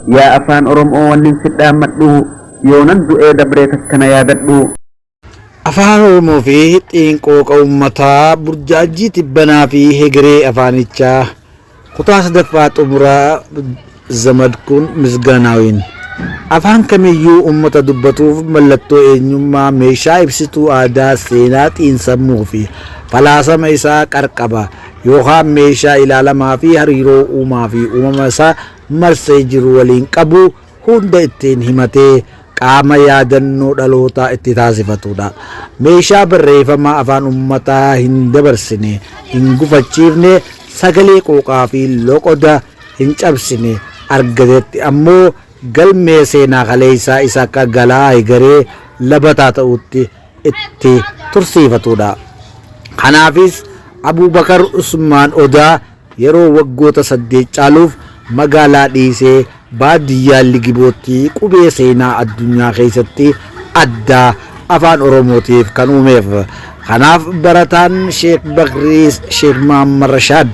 Yaa afaan Oromoo wannin si dhaammadhu yoonan du'ee dabree takkana yaadadhu. Afaan Oromoo fi xiinqooqa uummataa burjaajii tibbanaa fi hegeree afaanichaa kutaa sadaffaa xumuraa Zamadkuun Misgaanaawiin. Afaan kamiyyuu uummata dubbatuuf mallattoo eenyummaa, meeshaa ibsituu aadaa, seenaa, xiinsammuu fi falaasama isaa qarqaba yookaan meeshaa ilaalamaa fi hariiroo uumaa fi uumama isaa marsee jiru waliin qabu hunda ittiin himatee qaama yaadannoo dhalootaa itti taasifatudha. Meeshaa barreeffamaa afaan uummataa hin dabarsine, hin gufachiifne, sagalee qooqaa fi loqoda hin cabsine argatetti ammoo galmee seenaa kaleessaa isa akka galaa egeree labataa ta'utti itti tursiifatudha. Kanaafis Abuubakar Usmaan Odaa yeroo waggoota 8 caaluuf magaalaa dhiisee baadiyyaa Ligibootti qubee seenaa addunyaa keessatti addaa afaan Oromootiif kan uumeef. Kanaaf barataan Sheek Bakrii Sheek Mahammad Rashaad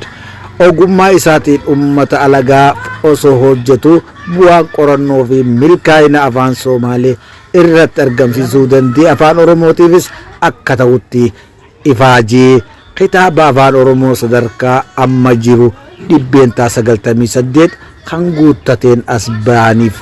ogummaa isaatiin uummata alagaa osoo hojjetu bu'aan qorannoo fi milkaa'ina afaan Somaalee irratti argamsiisuu danda'e afaan Oromootiifis akka ta'utti ifaajee kitaaba afaan Oromoo sadarkaa amma jiru 98% kan guuttateen as bahaniif.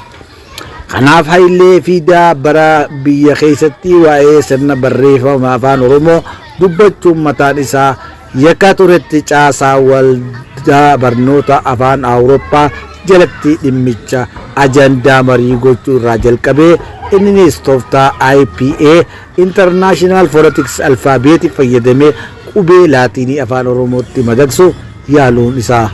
Kanaaf Hayilee Fiidaa bara biyya keessatti waa'ee sirna barreeffama afaan Oromoo dubbachuun mataan isaa yakka turetti caasaa waldaa barnoota afaan Awurooppaa jalatti dhimmicha ajandaa marii gochuu irraa jalqabee inninis tooftaa IPA International Phonetics Alphabet fayyadamee qubee Laatiinii afaan Oromootti madaqsu yaaluun isaa.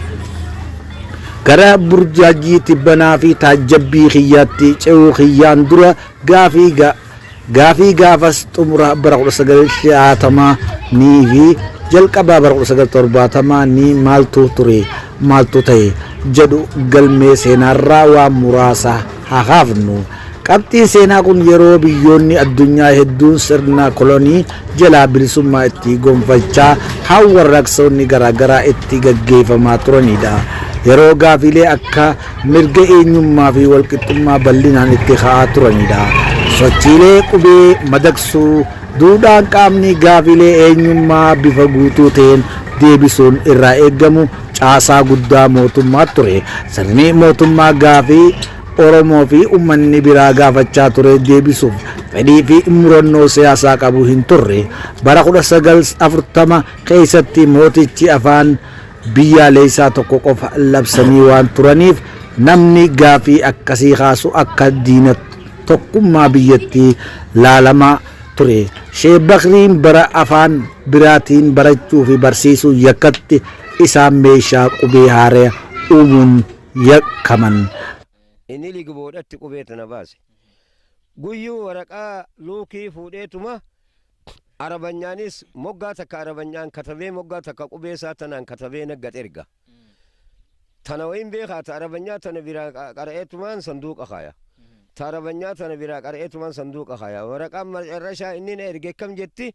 Gara burjaajii tibbanaa fi taajjabbii kiyyaatti ce'uu kiyyaan dura gaafii gaafas xumura bara 1960 nii fi jalqabaa bara 1970 ni maaltu ture, maaltu ta'e jedhu galmee seenaarraa waan muraasa haa kaafnu. Qabxiin seenaa kun yeroo biyyoonni addunyaa hedduun sirna kolonii jalaa bilisummaa itti gonfachaa haan warraaqsonni garaagaraa itti gaggeeffamaa turanidha. Yeroo gaafilee akka mirga eenyummaa fi walqixxummaa bal'inaan itti ka'aa turanidha. Sochiilee qubee madaqsuu duudhaan qaamni gaafilee eenyummaa bifa guutuu ta'een deebisuun irraa eegamu caasaa guddaa mootummaa ture. Sirni mootummaa gaafii Oromoo fi uummanni biraa gaafachaa ture deebisuuf fedhii fi murannoo siyaasaa qabu hin turre. Bara 1940 keessatti mootichi afaan biyyaalessaa tokko qofa labsanii waan turaniif namni gaafii akkasii kaasu akka diina tokkummaa biyyattii laalamaa ture. Sheek Bakriin bara afaan biraatiin barachuu fi barsiisuu yakkatti isaan meeshaa qubee haaraa uumuun yakkaman. Inni Ligiboodhatti qubee tana baase. Guyyuu waraqaa luukii fuudheetuma Arabanyaanis moggaa takka Arabanyaan katabee moggaa takka qubee isaa tanaan katabee naggat erga. Tana wayin beekaa ta Arabanyaa tana biraa qara'eetumaan sanduuqa kaaya. Ta Arabanyaa tana biraa qara'eetumaan sanduuqa kaaya. Waraqaan macarrashaa inni na erge akkam jetti?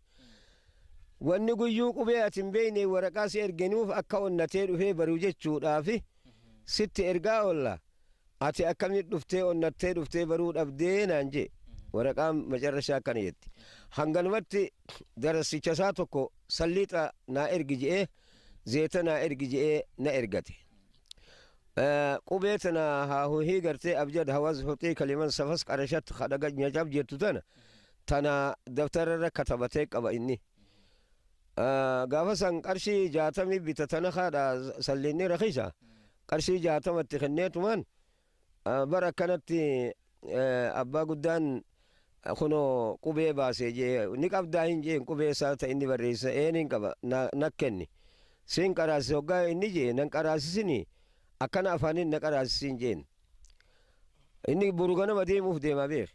Wanni guyyuu qubee ati hin beekne waraqaa si ergenuuf akka onnatee dhufee baru jechuudhaafi sitti ergaa oolla. Ati akkamitti dhuftee onnattee dhuftee baruu dhabdee naan jee. Waraqaan macarrashaa akkana jetti. Hanganumatti darassicha isaa tokko salliixa naa ergi je'ee zeeta naa ergi je'ee na ergate. Qubee tana haa huhii gartee abjad hawaz huxii kaliman safas qarashat kadhaga nyacab jettu tana tana daftara irra katabatee qaba inni. Gaafa san qarshii 60 bita tana haadha salliinni rakisa qarshii 60tti kenneetumaan bara akkanatti abbaa guddaan kunoo qubee baasee jee ni qabdaa hin jeen qubee isaa ta inni barreessa een hin qaba na kenni siin qaraasise hoggaa inni jee nan qaraasisini akkana afaaniin na qaraasisiin jeen inni boru ganama deemuuf deemaa beek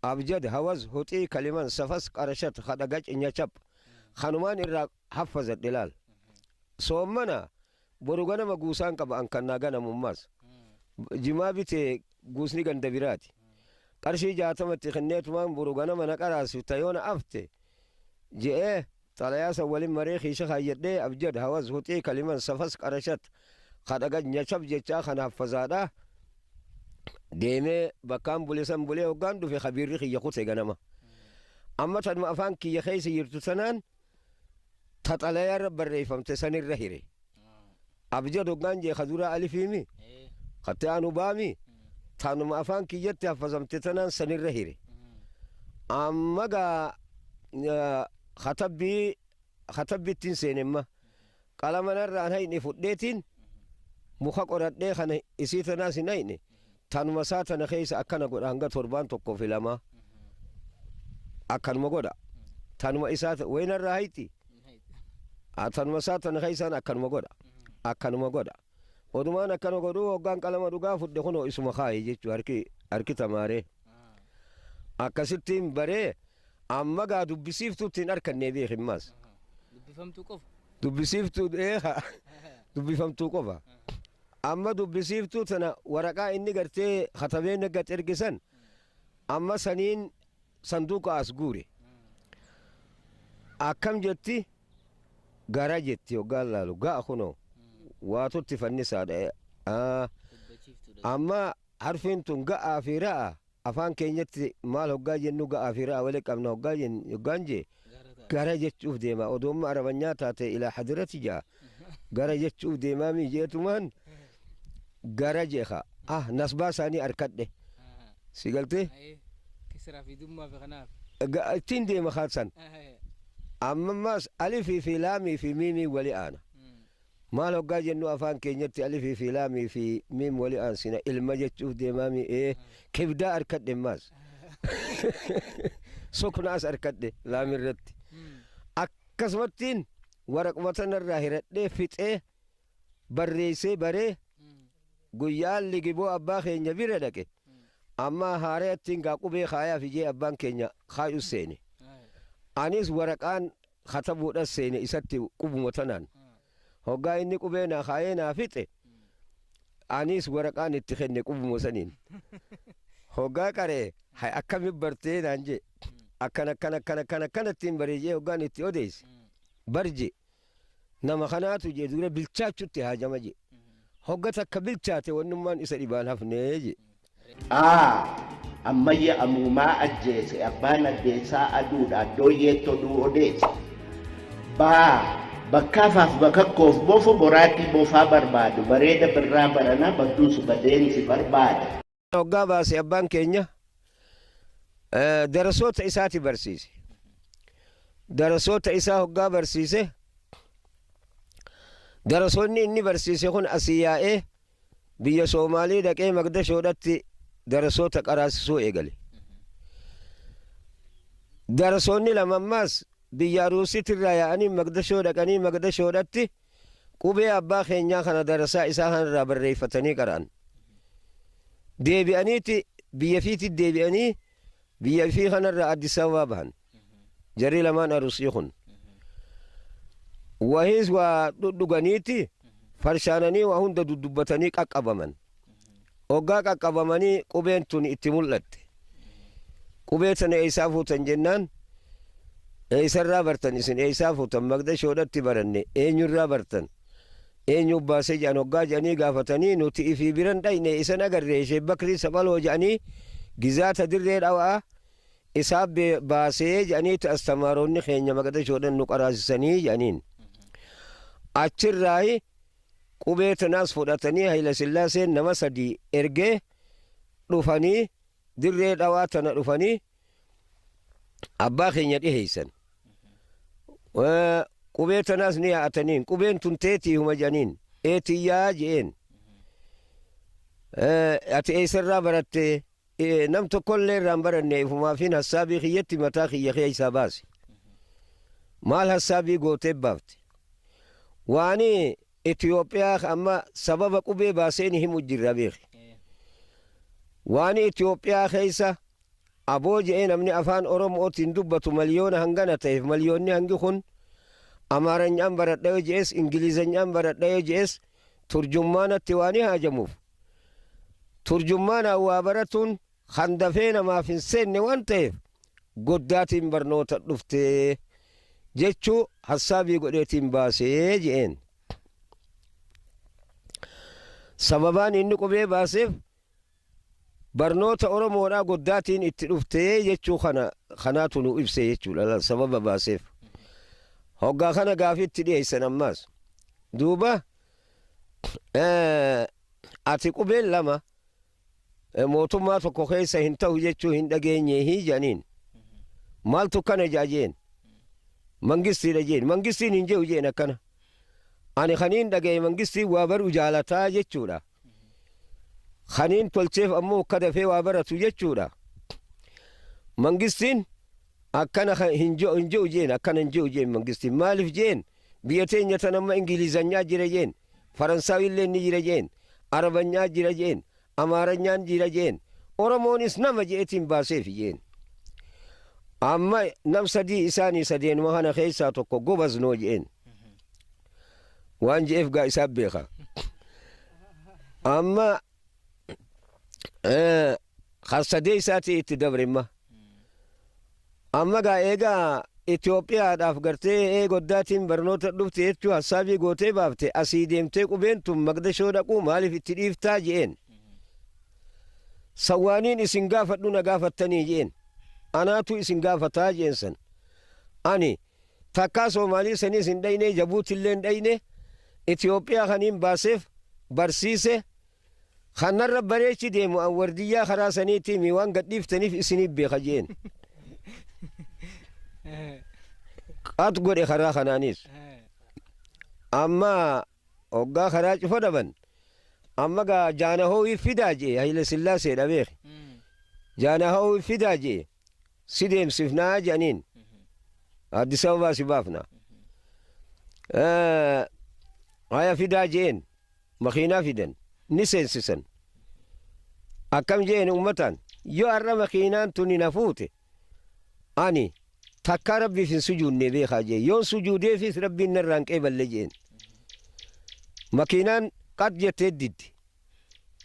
abjad hawaz huxii kaliman safas qarashat kadhagac nyachap kanumaan irraa haffazadhe laal soommana boru ganama guusaan qaba an kan naa ganamummaas jimaa bitee guusni ganda biraati qarshii 60tti kenneetumaan boru ganama na qaraasifta yoona afte je'ee xalayaa san walin maree kiisha kaayyadhee abjad hawaz huxii kaliman safas qarashat kadhagaj nyachap jechaa kana haffazaadha. Deemee bakkaan bule san bulee hoggaan dhufe kabiirri kiyya kute ganama. Amma tanuma afaan kiyya keessa jirtu tanaan ta xalayaarra barreeffamte sanirra hire. Abjad hoggaan jee kaduraa alifiimi katte aanu baami tanuma afaan kiyyatti haffazamte tanaan sanirra hire. Amma gaa katabbii katabbiittiin seenemma qalamanarraan hayne fudheetiin muka qoradhee kana isii tanaas hin hayne tanuma isaa tana keessa akkana godha hanga torbaan tokkoo fi lama akkanuma godha tanuma isaa waynarraa hayti tanuma isaa tana keessaan akkanuma godha akkanuma godha odumaan akkana godhuu hoggaan qalama dhugaa fudhe kunoo isuma kaaye jechuu harki harki tamaaree akkasittiin baree amma gaa dubbisiiftuutti hin harkannee beekimmaas. Dubbifamtuu qofa. Dubbisiiftuu eeha dubbifamtuu qofa. Amma dubbisiiftuu tana waraqaa inni gartee katabee naggat ergisan amma saniin sanduuqa as guure. Akkam jetti gara jetti hoggaan laalu ga'a kunoo waatutti fannisaadha. Amma harfiin tun ga'aa fi ra'a afaan keenyatti maal hoggaa jennu ga'aa fi ra'a walitti qabna hoggaa hoggaan jee gara jechuuf deema odoomma arabanyaa taate ilaa hadirati jaa gara jechuuf deemaa mi jeetumaan gara jeeka ah nasbaa isaanii arkadhe si galtee Kisraa fi dummaa fi kanaaf. Ittiin deema kaatsan ammammaas alifii fi laamii fi miimii wali aana maal hoggaa jennu afaan keenyatti alifii fi laamii fi miim wali aansina ilma jechuuf deemaa mi ee kibdaa arkadhe maas suknaas arkadhe laamirratti akkasumattiin waraquma tanarraa hiradhee fixee barreessee baree guyyaan ligiboo abbaa keenya bira dhaqe amma haareettiin gaa qubee kaayaaf ijee abbaan keenya kaayu seene anis waraqaan katabuudha seene isatti qubuma tanaan hoggaa inni qubee naa kaayee naa fixe anis waraqaan itti kenne qubuma saniin hoggaa qaree hay akkami bartee naan jee akkan akkan akkan akkan akkanattiin bareejee hoggaan itti odeesse barje nama kanaatu jee dura bilchaachutti haajama jee hogga takka bilchaate wannummaan isa dhibaan hafnee jee. Aa ammayya amuumaa ajjeese abbaan addeessaa aduudha dooyyee toluu odeesse. Baa bakkaafaaf bakakkoof bofo boraatii bofaa barbaadu bareeda birraa baranaa badduusu badeensi barbaada. Hoggaa baase abbaan keenya darasoota isaati barsiise. Darasoota isaa hoggaa barsiise darasoonni inni barsiise kun asii yaa'ee biyya Soomaalii dhaqee Magdashoodhatti darasoota qaraasisuu eegale. Darasoonni lama ammaas biyya Aruusiitirraa yaa'anii Magdashoo dhaqanii Magdashoodhatti qubee abbaa keenyaa kana darasaa isaa kanarraa barreeffatanii qara'an. Deebi'aniiti biyya fiitti deebi'anii biyya fii kanarraa Addis Ababaa bahan. Jarri lamaan Aruusii kun. Wahiis waa dhudhuganiiti farshaananii waa hunda dudubbatanii qaqqabaman. Hoggaa qaqqabamanii qubeen tun itti mul'atte. Qubee tana eessaa fuutan jennaan eessarraa bartan isin eessaa fuutan Magdashoodhatti baranne eenyurraa bartan eenyu baasee jedhan hoggaa jedhanii gaafatanii nuti ifii biran dhayne isan agarre ishee Bakrii Saphaloo jedhanii gizaata dirree dhawaa isaa baasee jedhaniitu astamaaroonni keenya Magdashoodhan nu qaraasisanii jedhaniin. Achirraayi qubee tanaas fudhatanii Hayila Sillaaseen nama sadii ergee dhufanii dirree dhawaa tana dhufanii abbaa keenya dhiheeysan. Qubee tanaas ni yaa'ataniin qubeen tun teetii huma jedhaniin eetiyyaa je'een. Ati eessarraa baratte nam tokkollee irraan baranne ifumaafin hassaabii kiyyatti mataa kiyya keessaa baase. Maal hassaabii gootee baafte? Waani Itoophiyaa amma sababa qubee baaseen himu jirra beeki. Waani Itoophiyaa keessa aboo je'ee namni afaan Oromootiin dubbatu miliyoona hangana ta'eef miliyoonni hangi kun Amaaranyaan baradha yoo je'es Ingilizanyaan baradha yoo je'es turjummaanatti waan haajamuuf. Turjummaanaan waa baratuun kan dafee namaaf hin seenne waan ta'eef goddaatiin barnoota dhuftee jechuu hassaabii godheetiin baasee je'een. Sababaan inni qubee baaseef Barnoota Oromoodhaa goddaatiin itti dhuftee jechuu kana kanaatu nu ibse jechuudha sababa baaseef. Hoggaa kana gaafii itti dhiyeessan ammaas. Duuba ati qubeen lama mootummaa tokko keessa hin ta'u jechuu hin dhageenye hii jedhaniin. Maaltu kana ja'a jeen. Mangistiidha jeen. Mangistiin hin je'u jeen akkana. Ani kaniin dhagaye mangistiin waa baru jaalataa jechuudha. Kaniin tolcheef ammoo akka dafee waa baratu jechuudha. Mangistiin akkana hin je'u jeen, akkana hin je'u jeen mangistiin. Maaliif jeen? Biyya teenya tan amma Ingilizanyaa jira jeen. Faransaawillee ni jira jeen. Arabanyaa jira jeen. Amaaranyaan jira jeen. Oromoonis nama je'etiin baaseef jeen. Amma nam sadii isaanii sadeenuma kana keessaa tokko gobaz noo je'een. Waan je'eef gaa isaa beeka. Amma kan sadee isaatii itti dabre imma. Amma gaa eegaa Itoophiyaadhaaf gartee ee goddaatiin barnoota dhufte jechuu hassaabii gootee baafte asii deemtee qubeen tun Maqdashoo dhaquu maaliif itti dhiiftaa je'een. Sawwaaniin isin gaafadhu na gaafattanii je'een. Anaatu isin gaafataa je'een san. Ani takkaa Soomaalii sanis hin dhayne, Jabuutillee hin dhayne, Itoophiyaa kaniin baaseef barsiise kan narra bareechi deemu an wardiyyaa karaa saniitii mi waan gadhiiftaniif isiniif beeka je'een. Qat godhe karaa kanaanis. Amma hoggaa karaa cufa dhaban amma gaa jaanahoowi fidaa je'e Haile Sillaaseedha beeki. Jaanahoowi fidaa je'e si deemsifnaa je'aniin. Addis Ababaa si baafna. Haya fidaa je'een makiinaa fidan ni seensisan. Akkam je'een ummataan yoo har'a makiinaan tuni na fuute ani takkaa rabbiif hin sujuudne beekaa jee yoon sujuudeefis rabbiin narraa hin qeeballe jeen. Makiinaan qat jettee diddi.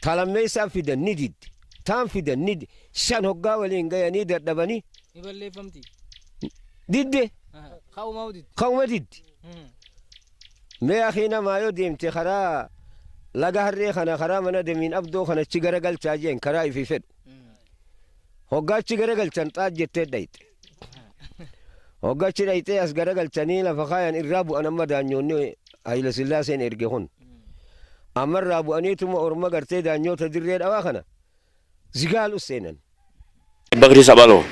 Talammeessaa fidan ni diddi. Taan fidan ni diddi. Shan hoggaa waliin gayanii dadhabanii. Ni balleeffamti. Didde. Ka'umaa diddi. Ka'uma diddi. Mee akii namaa yoo deemte karaa laga harree kana karaa mana demiin abdoo kana achi garagalchaa jeen karaa ifii fedhu. Hoggaa achi garagalchan xaat jettee dhayxe. Hoggaa achi dhayxee as garagalchanii lafa kaayan irraa bu'an amma daanyoonni Haayila Sillaaseen erge kun. Amma irraa bu'aniituma orma gartee daanyoota dirree dhawaa kana zigaalu seenan. Bakri Sabaloo.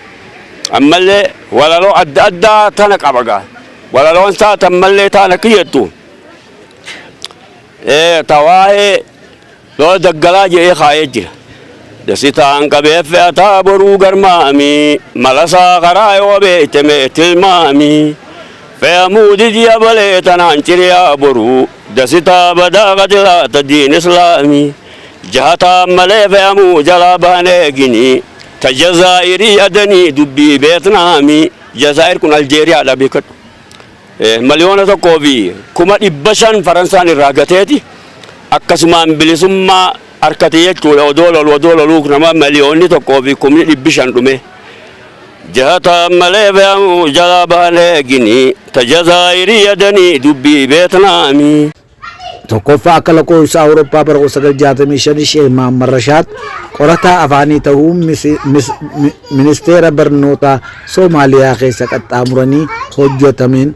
Ammallee walaloo adda addaa tana qaba gaa. Walaloon isaa tammallee taana kiyyattu. Ta waa'ee lola daggalaa jedhee kaa'ee jira. Dasitaan qabee fe'ataa boruu garmaami malasaa karaa yoo beekte mee tilmaami. Fe'amuu didiya balee tanaan ciriyaa boruu dasitaa badaa qatilaata diin islaami. Jahataan malee fe'amuu jalaa baanee gini ta jazaa'irii adanii dubbii Beetnaami. Jazaa'ir kun Aljeeriyaadha beekadhu. 1,500,000 Faransaan irraa gateeti akkasumaan bilisummaa harkate jechuudha. Odoo lolu odoo loluu nama 1,500,000 dhume. Jahataan malee fe'amuu jalaa baanee gini ta jazaa'irii adanii dubbii Beetnaami. Tokkoffaa akka lakkoofsa Awurooppaa bara 1965 Sheek Mahammad Rashaad qorataa afaanii ta'uun ministeera barnootaa Soomaaliyaa keessa qaxxaamuranii hojjetameen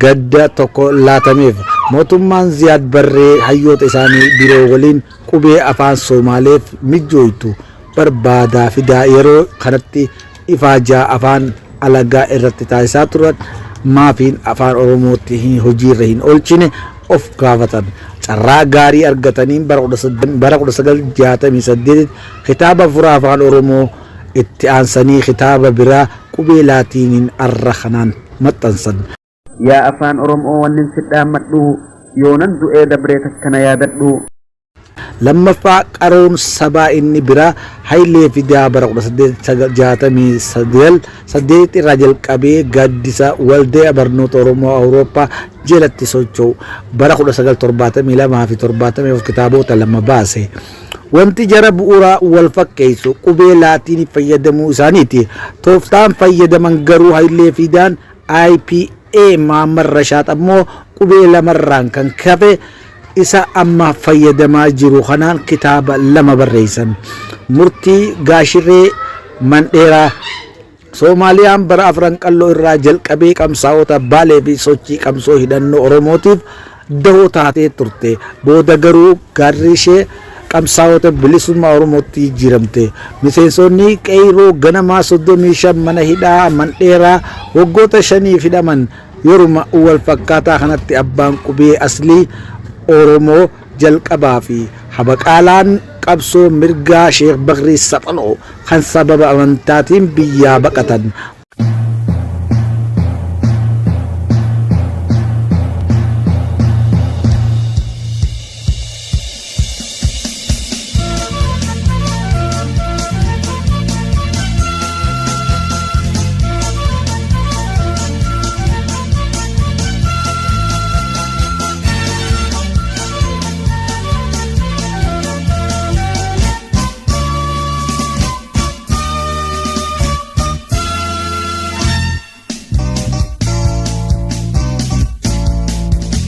gadda tokko laatameef. Mootummaan Ziyaad Barree hayyoota isaanii biroo waliin qubee afaan Soomaaleef mijjooytu barbaadaa fidaa yeroo kanatti ifaajaa afaan alagaa irratti taasisaa turan maafiin afaan Oromootti hojiirra hin oolchine of gaafatan. Carraa gaarii argataniin bara 1968 kitaaba furaa afaan Oromoo itti aansanii kitaaba biraa qubee Laatiiniin arra kanaan maxxansan. Yaa afaan Oromoo wannin si dhaammadhu yoonan du'ee dabree takka na yaadadhu. Lammaffaa qaroon sabaa inni biraa Hayilee Fidaa bara 1868 irraa jalqabee gaaddisa Waldaa Barnoota Oromoo Awurooppaa jalatti socho'u bara 1972 fi 74 kitaabota lama baase. Wanti jara bu'uura wal fakkeessu qubee Laatiinii fayyadamuu isaaniiti. Tooftaan fayyadaman garuu Hayilee Fidaan IPA Mahammad Rashaad ammoo qubee lamarraan kan kafe isa amma fayyadamaa jiru kanaan kitaaba 2 barreessan. Murtii Gaashirree Mandheeraa Soomaaliyaan bara Afran Qalloo irraa jalqabee qabsaa'ota Baalee fi sochii qabsoo hidhannoo Oromootiif dahoo taatee turte. Booda garuu gaarri ishee qabsaa'ota bilisummaa Oromootti jijjiiramte. Miseensonni Qeeyroo ganamaa 35 mana hidhaa Mandheeraa waggoota shaniif hidhaman. Yeruma wal fakkaataa kanatti abbaan qubee aslii Oromoo jalqabaa fi habaqaalaan qabsoo mirgaa Sheekh Bakrii Saphaloo kan sababa amantaatiin biyyaa baqatan.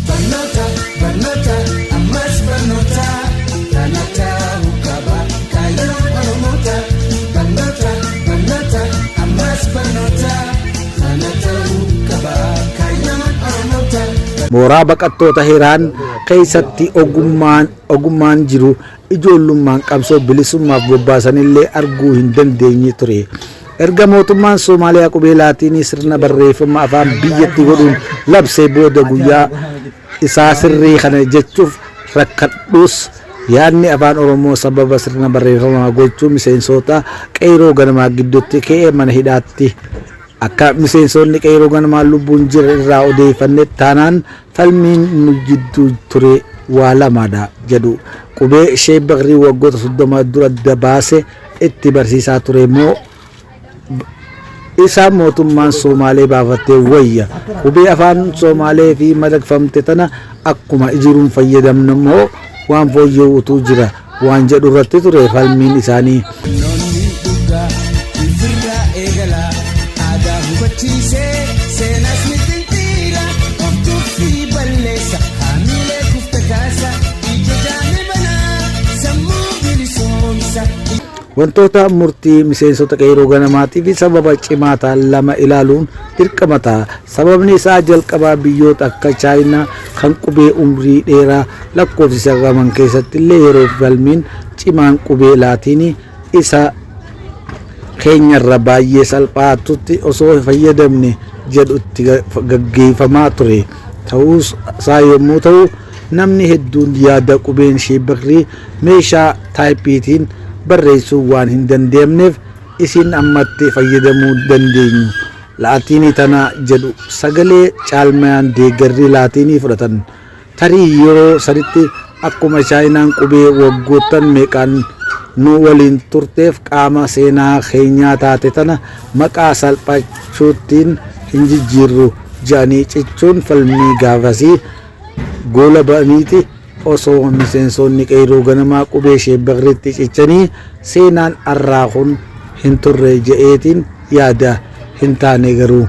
Barnoota, barnoota, ammas barnoota, kana ta'uu qaba kaayyoon Oromoota. Barnoota, barnoota, ammas barnoota, kana ta'uu qaba kaayyoon Oromoota. Mooraa baqattoota Hiraan keessatti ogummaan ogummaan jiru ijoollummaan qabsoo bilisummaaf bobbaasanillee arguu hin dandeenye ture. Erga mootummaan Somaaliyaa qubee Laatiinii sirna barreeffama afaan biyyatti godhuun labsee booda guyyaa isaa sirrii kana jechuuf rakkadhus yaadni Afaan Oromoo sababa sirna barreeffamaa gochuu miseensoota Qeeyroo Ganamaa gidduutti ka'ee mana hidhaatti Akka miseensoonni Qeeyroo Ganamaa lubbuun jiran irraa odeeffannetti taanaan falmiin nu jidduu ture waa lamadha jedhu. Qubee Sheek Bakrii waggoota 30 dura adda baase itti barsiisaa ture moo isa mootummaan Soomaalee baafatte wayya? Qubee afaan Soomaalee fi madaqfamte tana akkuma jiruun fayyadamna moo waan fooyya'utu jira waan jedhu irratti ture falmiin isaanii. Barnoonni dhugaa ifirraa eegala aadaa hubachiisee seenaas ni xinxiila of tuffii balleessa haamilee kufte kaasa ija jaame banaa sammuu bilisoomsa. Wantoota murtii miseensota Qeeyroo Ganamaatii fi sababa cimaa ta'an lama ilaaluun dirqama ta'a. Sababni isaa jalqabaa biyyoota akka Chaayinaa kan qubee umrii dheeraa lakkoofsisan qaban keessatti illee yeroo falmiin cimaan qubee Laatiinii isa keenyarra baay'ee salphaatutti osoo fayyadamne jedhu itti gaggeeffamaa ture ta'uu isaa yommuu ta'u, namni hedduun yaada qubeen Sheek Bakrii meeshaa taayippiitiin barreessuu waan hin danda'amneef isin ammatti fayyadamuu dandeenyu Laatiinii tana jedhu sagalee caalmayaan deeggarrii Laatiinii fudhatan. Tarii yeroo sanitti akkuma Chaayinaan qubee waggoottan meeqaan nu waliin turteef qaama seenaa keenyaa taate tana maqaa salphachuuttiin hin jijjiirru ja'anii cichuun falmii gaafasii goolabaniiti osoo miseensonni Qeeyroo Ganamaa qubee Sheek Bakriitti cichanii seenaan arraa kun hin turre ja'eetiin yaada. Hin taane garuu.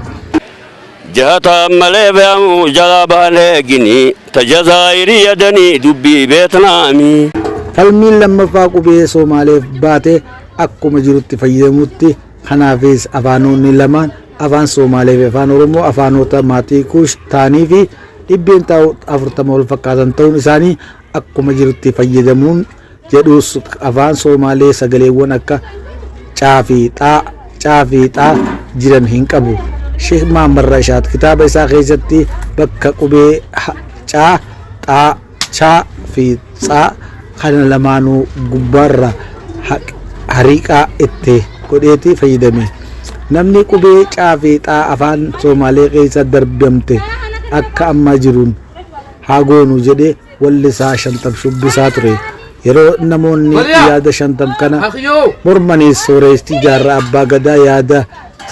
Jahataan malee fe'amuu jalaa bahan eegini ta Jazaayiri yadanii dubbii Beetnaami. Falmiin lammaffaa qubee Soomaaleef baate akkuma jirutti fayyadamuutti. Kanaafis afaanonni lamaan Afaan Soomaalee fi Afaan Oromoo afaanota maatii Kuush ta'anii fi 40% wal fakkaatan ta'uun isaanii akkuma jirutti fayyadamuun jedhus Afaan Soomaalee sagaleewwan akka caa fi xaa, caa fi xaa jiran hin qabu. Sheikh Mahammad Rashaad kitaaba isaa keessatti bakka qubee caa, xaa, chaa fi tsaa kana lamaanuu gubbaarra hariiqaa itti godheeti fayyadame. Namni qubee caa fi xaa afaan Soomaalee keessa darbamte akka amma jiruun haa goonu jedhe wallisaa Shantam Shubbisaa ture. Yeroo namoonni yaada Shantam kana mormaniis sooreessi Jaarraa Abbaa Gadaa yaada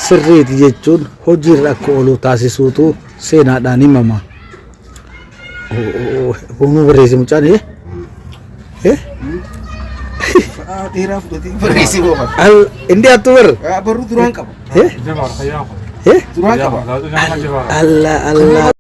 sirriiti jechuun hojiirra akka oolu taasisuutu seenaadhaan himama. Boonuu barreesse mucaan eh? Eh? Dheeraa fudhatee barreessee boofa. Al inni hattuu bar. Barruu duraan qaba. Eh? Eh? Duraan qaba. Allah Allah.